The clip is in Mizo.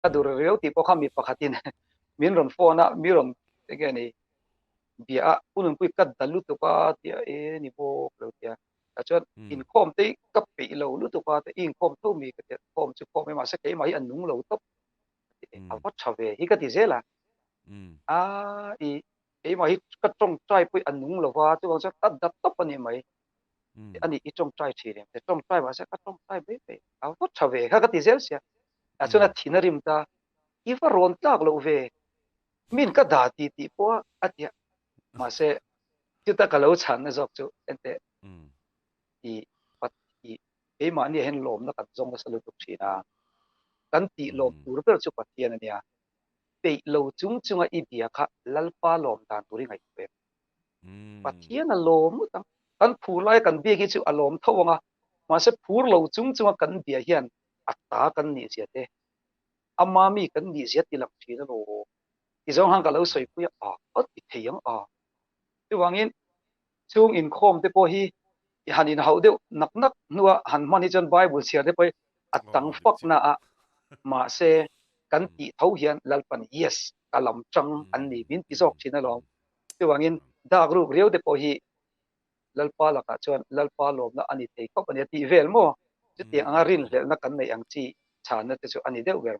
Ka dur riau tih pawh kha mi pakhatin min rawn phone a, mi rawn enge ni bia a, Pu Nunpui ka da lutuk a tia e ni bawk lo tia. Tah chuan inkhawm te hi ka peih lo lutuk a, i inkhawm tho mi ka tia, khawm chu khawm e mahse keimah hi a nung lo tawp. A va tha ve hi ka ti zel a, a i keimah hi ka tawngtai pawh a nung lo va, chuvang chuan ka da tawp a ni mai. A ni i tawngtai thin em? Tawngtai mahse ka tawngtai mai mai, a va tha ve kha ka ti zel sia. Tah chuan a thin a rim ta, i va rawn tlak loh ve, min ka dah ti tih pawh a a ti a. Mahse chuta ka lo chhanna zawk chu enteh i i keimahni ah hian lawmna kan zawng nasa lutuk thin a, kan tih lawm tur ber chu Pathian a nia. Peih lo chung chunga i bia kha Lalpa lawm dan tur i ngaihtuah em? Pathian a lawm ngawt ang. Kan phur laia kan biak hi chu a lawm tho ang a, mahse phur lo chung chunga kan bia hian a ta kan nih zia te, ama mi kan nih zia ti lang thin emaw ti zawng khan ka lo sawipui a, a a ti thei ang a. Chuvangin chhung inkhawm te pawh hi i han inhauh deuh nak nak hnua han hman hi chuan Bible chhiar te pawh hi a tang fak na a, mahse kan tih tho hian Lalpan yes ka lam tang an ni min ti zawk thin alawm. Chuvangin dak ruk riau te pawh hi Lalpa lakah chuan Lalpa lawmna a ni thei khawp a ni a tih vel maw? Chutiang anga rinhlelhna kan neih ang chi chhanna te chu a ni deuh ber.